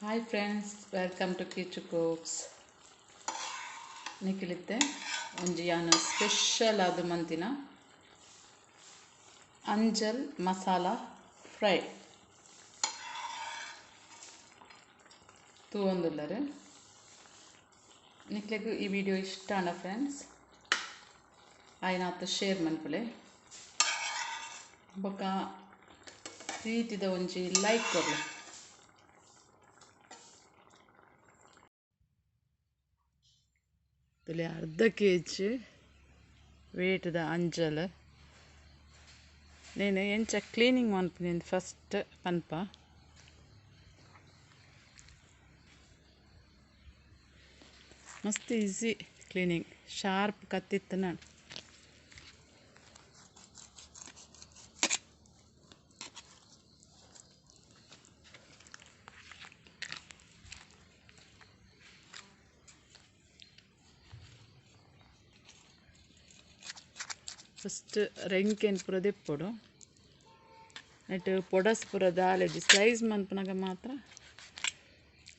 Hi friends, welcome to Kichu cooks. ನಿಖಿಲಿತ್ತೆ ಒಂಜಿ ಯಾನ್ special ಆದ್ ಮಂತಿನ ಅಂಜಲ್ ಮಸಾಲ ಫ್ರೈ ತೂವೊಂದುಲ್ಲೆರ್. ನಿಕ್ಲೆಗ್ ಈ ವಿಡಿಯೋ ಇಷ್ಟ ಆಂಡ ಫ್ರೆಂಡ್ಸ್ ಆಯ್ನಾತ್ ಶೇರ್ ಮನ್ಪುಲೆ, ಬೊಕ್ಕ ಪ್ರೀತಿದ ಒಂಜಿ ಲೈಕ್ ಕೊರ್ಲೆ. ತುಲೆ ಅರ್ಧ ಕೆ ಜಿ ವೇಟ್ದ ಅಂಜಲ್ ನೇನು ಎಂಚ ಕ್ಲೀನಿಂಗ್ ಮನ್ಪುನಿ ಫಸ್ಟ್ ಪನ್ಪ. ಮಸ್ತ್ ಈಸಿ ಕ್ಲೀನಿಂಗ್, ಶಾರ್ಪ್ ಕತ್ತಿತ್ತು ನಾನು. ಫಸ್ಟ್ ರೆಂಕೆನ್ ಪೂರ ದೆಪ್ಪೊಡು, ನೆಟ್ ಪೊಡಸ್ ಪೂರ ದಾಲೆಜಿ ಸ್ಲೈಸ್ ಮನ್ಪುನಗ ಮಾತ್ರ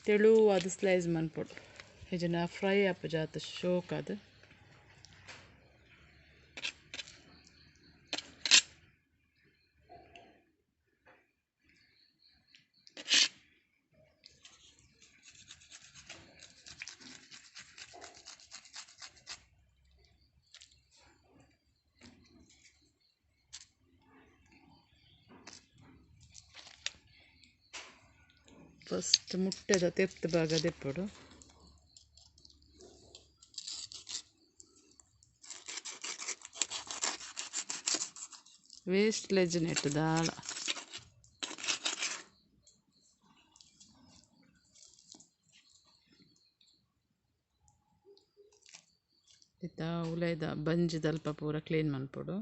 ತೆಳುವಾದ್ ಸ್ಲೈಸ್ ಮನ್ಪೊಡು, ಇಜ್ಜಿಂಡ ಫ್ರೈ ಆಪುಜಿ ಆತ್ ಶೋಕಾದ್. ಫಸ್ಟ್ ಮುಟ್ಟೆದ ತೆಪ್ತ್ ಭಾಗ ದೆಪ್ಪೊಡು. ವೇಸ್ಟ್ ಲೆಜ್ ನೆಟ್ ದಾಳ ಇತ್ತ ಉಲೈದ ಬಂಜಿದಲ್ಪ ಪೂರ ಕ್ಲೀನ್ ಮನ್ಪೊಡು.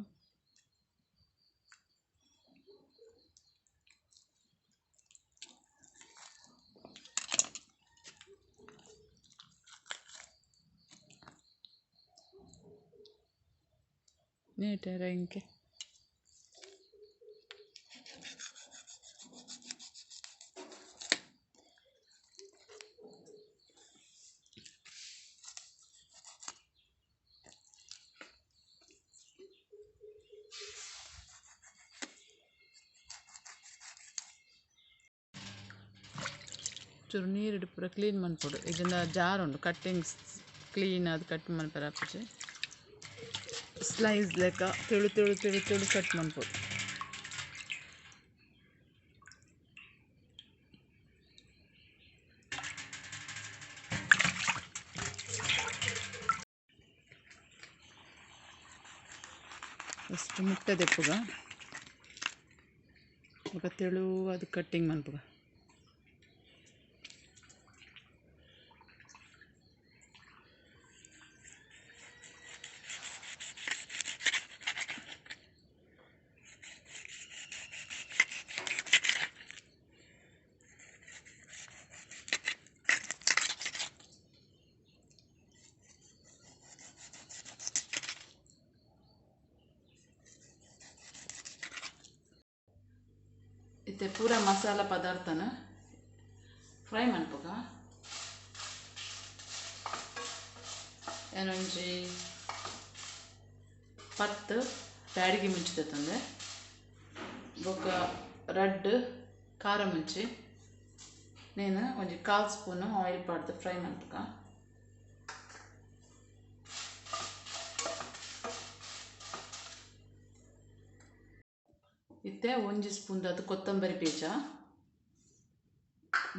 ನೀಟ್ ರೆಂಕೆ ಚೂರು ನೀರಿಡು ಪೂರ ಕ್ಲೀನ್ ಮನ್ಪೊಡು. ಇಜ್ಜಿಂಡ ಜಾರ್ ಉಂಡು ಕಟ್ಟಿಂಗ್ಸ್ ಕ್ಲೀನ್ ಆದ್ ಕಟ್ ಮನ್ಪೆರೆ ಆಪುಜಿ. ಸ್ಲೈಸ್ ಲೆಕ್ಕ ತೆಳು ತೆಳು ತೆಳು ತೆಳು ಕಟ್ ಮನ್ಪೊಡು. ಫಸ್ಟ್ ಮುಟ್ಟೆ ದೆಪ್ಪುಗ, ಬೊಕ ತೆಳು ಅದು ಕಟ್ಟಿಂಗ್ ಮನ್ಪುಗ. ಇತ್ತೆ ಪೂರ ಮಸಾಲ ಪದಾರ್ಥನ ಫ್ರೈ ಮನ್ಪುಗ. ಏನೊಂಜಿ 10 ಬ್ಯಾಡಗಿ ಮುಂಚಿ ತಂದೆ, ಬೊಕ್ಕ ರಡ್ಡ್ ಖಾರ ಮುಂಚಿ, ನೇನು ಒಂಜಿ 1/4 ಸ್ಪೂನ್ ಆಯಿಲ್ ಪಾಡ್ದು ಫ್ರೈ ಮನ್ಪುಗ. ಇತ್ತೆ ಒಂಜಿ ಸ್ಪೂನ್ ದಾತ್ ಕೊತ್ತಂಬರಿ ಬೀಜ,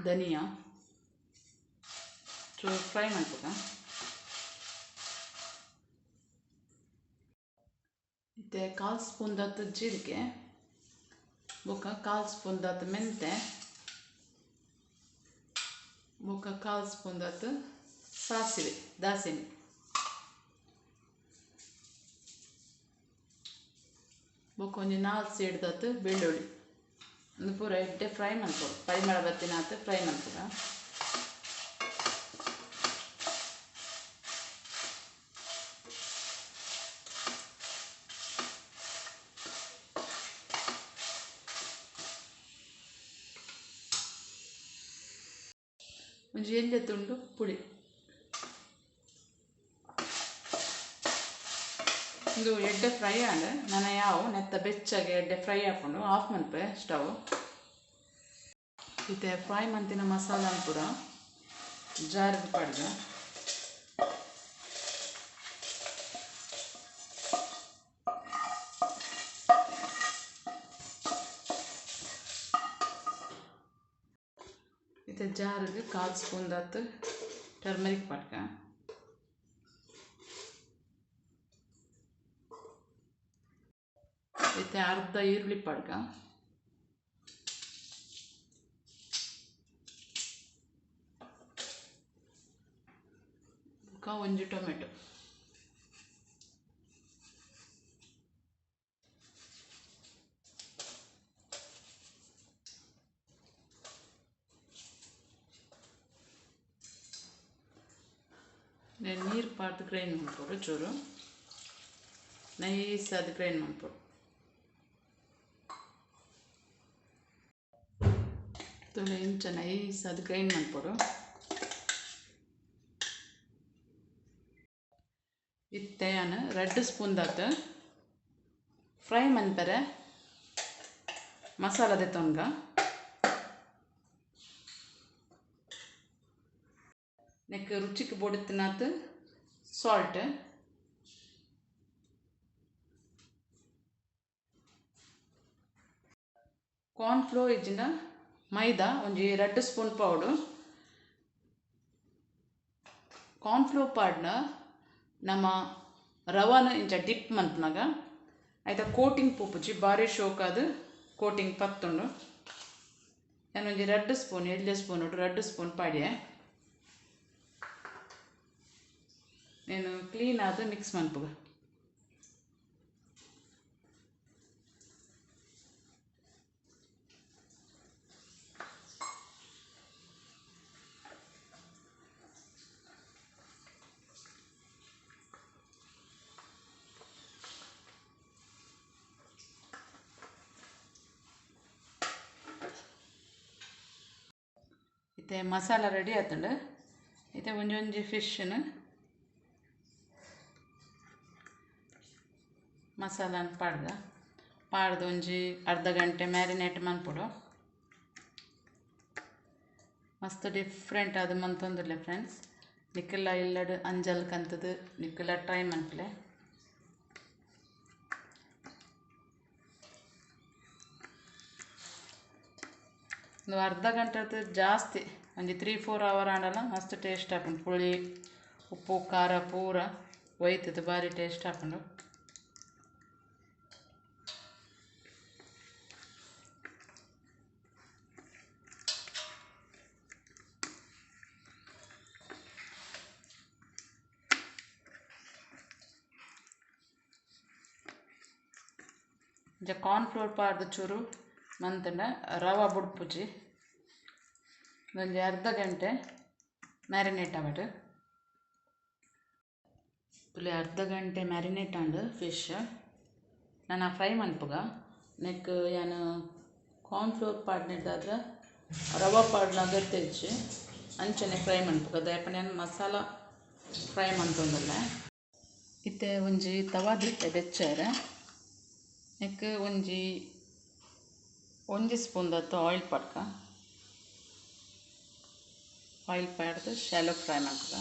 ಧನಿಯಾ ಚೂರು ಫ್ರೈ ಮನ್ಪುಗ. ಇತ್ತೆ 1/4 ಸ್ಪೂನ್ ದಾತ್ ಜೀರಿಗೆ, ಬೊಕ್ಕ 1/4 ಸ್ಪೂನ್ ದಾತ್ ಮೆಂತೆ, ಬೊಕ್ಕ 1/4 ಸ್ಪೂನ್ ದಾತ್ ಸಾಸಿವೆ ದಾಸಿನಿ, ಬೊಕ್ಕ ಒಂಜಿ 4 ಸೀಡ್ ದಾತ್ ಬೆಳ್ಳುಳ್ಳಿ. ಒಂದು ಪೂರ ಎಡ್ಡೆ ಫ್ರೈ ಮನ್ಪೊಡು, ಪರಿಮಳ ಬತ್ತಿನಾತ್ ಫ್ರೈ ಮನ್ಪುಗ. ಒಂಜಿ ಎಲ್ಯ ತುಂಡು ಪುಳಿ. ಇದು ಎಡ್ಡೆ ಫ್ರೈ ಆಂಡ್ ನನ ಯಾವು ನೆತ್ತ ಬೆಚ್ಚಗೆ ಎಡ್ಡೆ ಫ್ರೈ ಹಾಕೊಂಡು ಆಫ್ ಮನ್ಪೆ ಸ್ಟವ್. ಇತ್ತೆ ಫ್ರೈ ಮಂತಿನ ಮಸಾಲ ಪೂರ ಜಾರಿಗೆ ಪಾಡ್ದು ಇತ್ತೆ ಜಾರಿಗೆ ಕಾಲು ಸ್ಪೂನ್ ದಾತ್ ಟರ್ಮರಿಕ್ ಪಾಡ್ಕ. ಇತ್ತೆ ಅರ್ಧ ಈರುಳ್ಳಿ ಪಾಡ್ಕ. ಒಂಜಿ ಟೊಮೆಟೊ. నేను ನೀರು ಪಾಡ್ದು ಗ್ರೈಂಡ್ ಮನ್ಪೊಡು, ಚೂರು ನೈಸ್ ಅದು ಗ್ರೈಂಡ್ ಮನ್ಪೊಡು. ತುಳು ಇಂಚ ನೈಸ್ ಅದು ಗ್ರೈಂಡ್ ಮನ್ಪೊಡು. ಇತ್ತೆ ಯಾನ್ 2 ಸ್ಪೂನ್ ದಾತ್ ಫ್ರೈ ಮನ್ಪೆರೆ ಮಸಾಲ ದೆತ್ತೊನ್ಗ. ನೆಕ್ ರುಚಿಕ್ ಬೋಡಿತ್ತಿನಾತ್ ಸಾಲ್ಟ್, ಕಾರ್ನ್ ಫ್ಲೋರ್ ಇಜ್ಜಿಂಡ ಮೈದಾ ಒಂಜಿ 2 ಸ್ಪೂನ್ ಪೌಡು. ಕಾರ್ನ್ ಫ್ಲೋರ್ ಪಾಡ್ನ ನಮ್ಮ ರವಾನ ಇಂಚ ಡಿಪ್ ಮನ್ಪುನಗ ಐತ ಕೋಟಿಂಗ್ ಪೂಪುಜಿ ಬಾರಿ ಶೋಕಾದ್ ಕೋಟಿಂಗ್ ಪತ್ತುಂಡು. ಯಾನ್ ಒಂಜಿ 2 ಸ್ಪೂನ್ ಎಲ್ಯ ಸ್ಪೂನ್ 2 ಸ್ಪೂನ್ ಪಾಡ್ಯೆ. నేను ಕ್ಲೀನ್ ಆದ್ ಮಿಕ್ಸ್ ಮನ್ಪುಗ. ಇತ್ತೆ ಮಸಾಲ ರೆಡಿ ಆತುಂಡು. ಇತ್ತೆ ಒಂಜೊಂಜಿ ಫಿಶ್ನ ಮಸಾಲಾನ ಪಾಡ್ದ ಪಾಡ್ದು ಒಂಜಿ ಅರ್ಧ ಗಂಟೆ ಮ್ಯಾರಿನೇಟ್ ಮನ್ಪೊಡು. ಮಸ್ತ್ ಡಿಫ್ರೆಂಟ್ ಅದು ಮಂತೊಂದುಲ್ಲೆ ಫ್ರೆಂಡ್ಸ್. ನಿಕ್ಕೆಲ್ಲ ಇಲ್ಲಡ್ ಅಂಜಲ್ ಕಂತದು ನಿಕ್ಕೆಲ್ಲ ಟ್ರೈ ಮನ್ಪುಲೆ. ಒಂದು ಅರ್ಧ ಗಂಟೆ ಜಾಸ್ತಿ ಒಂಜಿ 3-4 ಅವರ್ ಆಂಡಲ ಮಸ್ತ್ ಟೇಸ್ಟ್ ಆಪುಂಡು. ಪುಳಿ ಉಪ್ಪು ಖಾರ ಪೂರ ಒಯ್ತದ ಬಾರಿ ಟೇಸ್ಟ್ ಆಪುಂಡು. ಇಂಚ ಕಾರ್ನ್ ಫ್ಲೋರ್ ಪಾಡ್ದು ಚೂರು ಮಂತಂಡ ರವಾ ಬುಡ್ಪುಜಿ. ಒಂಜಿ ಅರ್ಧ ಗಂಟೆ ಮ್ಯಾರಿನೇಟ್ ಆವಡ್. ತುಲೆ ಅರ್ಧ ಗಂಟೆ ಮ್ಯಾರಿನೇಟ್ ಆಂಡ್ ಫಿಶ್ ನಾನು ಫ್ರೈ ಮನ್ಪುಗ. ನೆಕ್ ಯಾನ್ ಕಾರ್ನ್ ಫ್ಲೋರ್ ಪಾಡ್ನೆಡ್ದಾದ್ರೆ ರವಾ ಪಾಡ್ನ ಅಗತ್ಯ ಇಜ್ಜಿ, ಅಂಚನೆ ಫ್ರೈ ಮನ್ಪುಗ. ದಾಯೆ ಯಾನ್ ಮಸಾಲ ಫ್ರೈ ಮಂತೊಂದುಲ್ಲೆ. ಇತ್ತೆ ಒಂಜಿ ತವಾ ದಿತ್ತೆ ಬೆಚ್ಚರೆ. ನೆಕ್ ಒಂಜಿ ಒಂಜಿ ಸ್ಪೂನ್ ದಾತ್ ಆಯಿಲ್ ಪಾಡ್ಕ. ಆಯಿಲ್ ಪಾಡ್ದು ಶಾಲೋ ಫ್ರೈ ಮನ್ಪುಗ.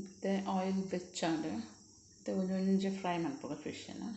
ಇತ್ತೆ ಆಯಿಲ್ ಬೆಚ್ಚಾಂಡ್ ಇತ್ತೆ ಒಂಜೊಂಜಿ ಫ್ರೈ ಮನ್ಪುಗ ಫಿಶ್ನ.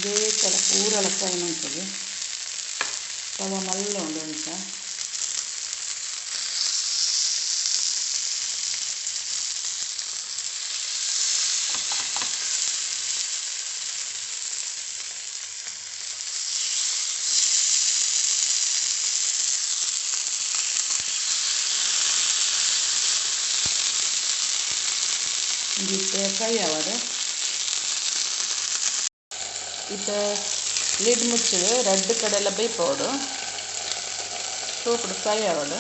ಒಂಜೇ ತಲ ಪೂರಲ ಫ್ರೈ ಮನ್ಪೊಲಿ ತವ ಮಲ್ಲ ಉಂಡು ಅಂಚ. ಇತ್ತೆ ಫ್ರೈ ಆವಡ್. ಇತ್ತೆ ಲಿಡ್ ಮುಚ್ಚಿದ್ ರಡ್ಡ್ ಕಡೆಲ ಬೇಯ್ಪೊಡು ಸೋಕುಡು ಫ್ರೈ ಆವಡ್.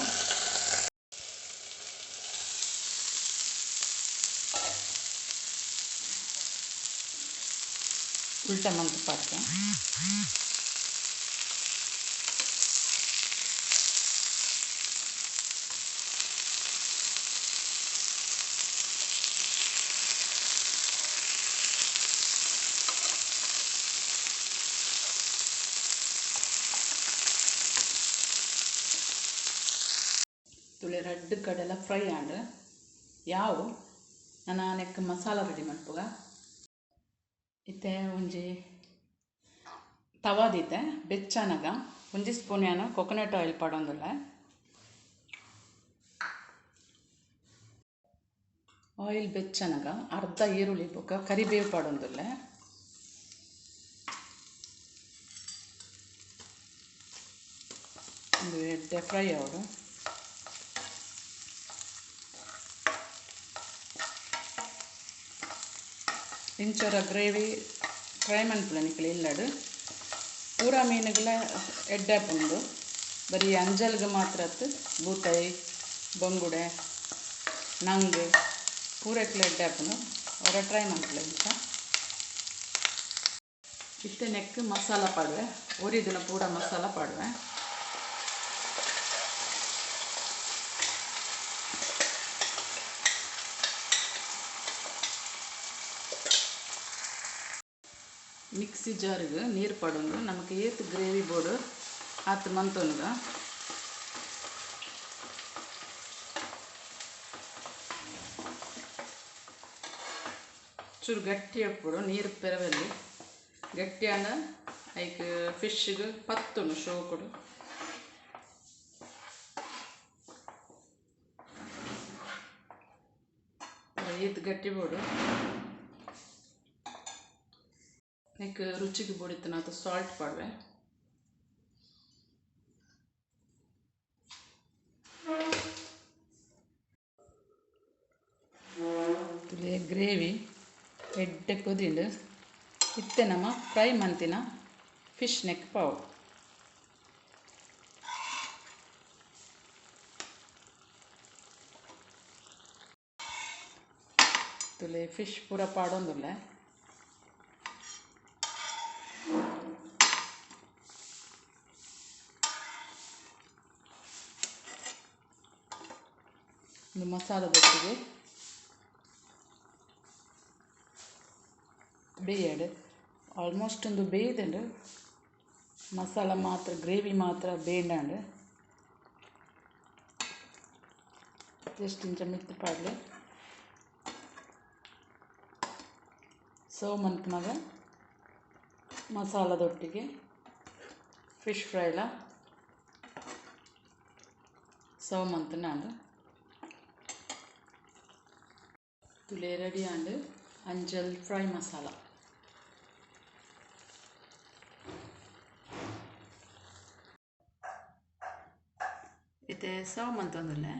ಉಲ್ಟ ಮಂತ್ ಪಾಡ್ಕ. ತುಳೆ ರಡ್ಡ್ ಕಡೆಲ ಫ್ರೈ ಆಂಡ್. ಯಾವು ನನ ನೆಕ್ ಮಸಾಲ ರೆಡಿ ಮನ್ಪುಗ. ಇತ್ತೆ ಒಂಜಿ ತವಾ ದೀತೆ ಬೆಚ್ಚನಗ ಒಂಜಿ ಸ್ಪೂನ್ ಯಾನ್ ಕೊಕೊನಟ್ ಆಯಿಲ್ ಪಾಡೊಂದುಲ್ಲೆ. ಆಯಿಲ್ ಬೆಚ್ಚನಗ ಅರ್ಧ ಈರುಳ್ಳಿ ಬೊಕ್ಕ ಕರಿಬೇವು ಪಾಡೊಂದುಲ್ಲೆ. ಉಂದು ಎಡ್ಡೆ ಫ್ರೈ ಆವೊಡು. ಇಂಚೊರ ಗ್ರೇವಿ ಫ್ರೈ ಮನ್ಪುಲೆ ನಿಕುಲು ಇಲ್ಲಡ್. ಪೂರ ಮೀನುಗಳ ಎಡ್ಡೆ ಆಪುಂಡು. ಬರೀ ಅಂಜಲ್ಗ್ ಮಾತ್ರ ಅತ್ತ್, ಬೂತಾಯಿ, ಬಂಗುಡೆ, ನಂಗ್ ಪೂರೆಕ್ಲ ಎಡ್ಡೆ ಆಪುಂಡು. ಒರ ಟ್ರೈ ಮನ್ಪುಲೆ ಇಂಚ. ಇತ್ತೆ ನೆಕ್ ಮಸಾಲ ಪಾಡುವೆ. ಒರಿದಿನ ಪೂರ ಮಸಾಲ ಪಾಡುವೆ. ಮಿಕ್ಸಿ ಜಾರ್ಗ್ ನೀರು ಪಾಡೊಂದು ನಮಕ್ ಏತ್ ಗ್ರೇವಿ ಬೋಡು ಆತ್ ಮಂತೊನುಗ. ಚೂರು ಗಟ್ಟಿ ಉಪ್ಪುಡು ನೀರು ಪೆರವಲ್ಲಿ ಗಟ್ಟಿ ಆಂಡ ಐಕ್ ಫಿಶ್ಗ್ ಪತ್ತುಂಡು ಶೋಕುಡು. ಏತ್ ಗಟ್ಟಿ ಬೋಡು. ನೆಕ್ ರುಚಿಗೆ ಬೋಡಿತ್ತನಾತ ಸಾಲ್ಟ್ ಪಾಡುವೆ. ತುಲೆ ಗ್ರೇವಿ ಎಡ್ಡೆ ಕೊದಿಂಡು. ಇತ್ತೆ ನಮ ಫ್ರೈ ಮಂತಿನ ಫಿಶ್ ನೆಕ್ ಪಾವು. ತುಲೆ ಫಿಶ್ ಪೂರ ಪಾಡೊಂದುಲ್ಲೆ. ಒಂದು ಮಸಾಲದೊಟ್ಟಿಗೆ ಬೇಯಡ್ ಆಲ್ಮೋಸ್ಟ್ ಒಂದು ಬೇಯ್ದುಂಡು. ಮಸಾಲ ಮಾತ್ರ ಗ್ರೇವಿ ಮಾತ್ರ ಬೇಂಡಾಂಡು. ಜಸ್ಟ್ ಇಂಚ ಮಿತ್ತ್ ಪಾಡ್ಲೆ. ಸರ್ವ್ ಮನ್ಪುನಗ ಮಸಾಲದೊಟ್ಟಿಗೆ ಫಿಶ್ ಫ್ರೈಲ ಸರ್ವ್ ಮಂತುನಾಂಡ್. ತುಲೆ ರೆಡಿ ಆಂಡ್ ಅಂಜಲ್ ಫ್ರೈ ಮಸಾಲ. ಇತ್ತೆ ಸರ್ವ್ ಮಂತೊಂದುಲ್ಲೆ.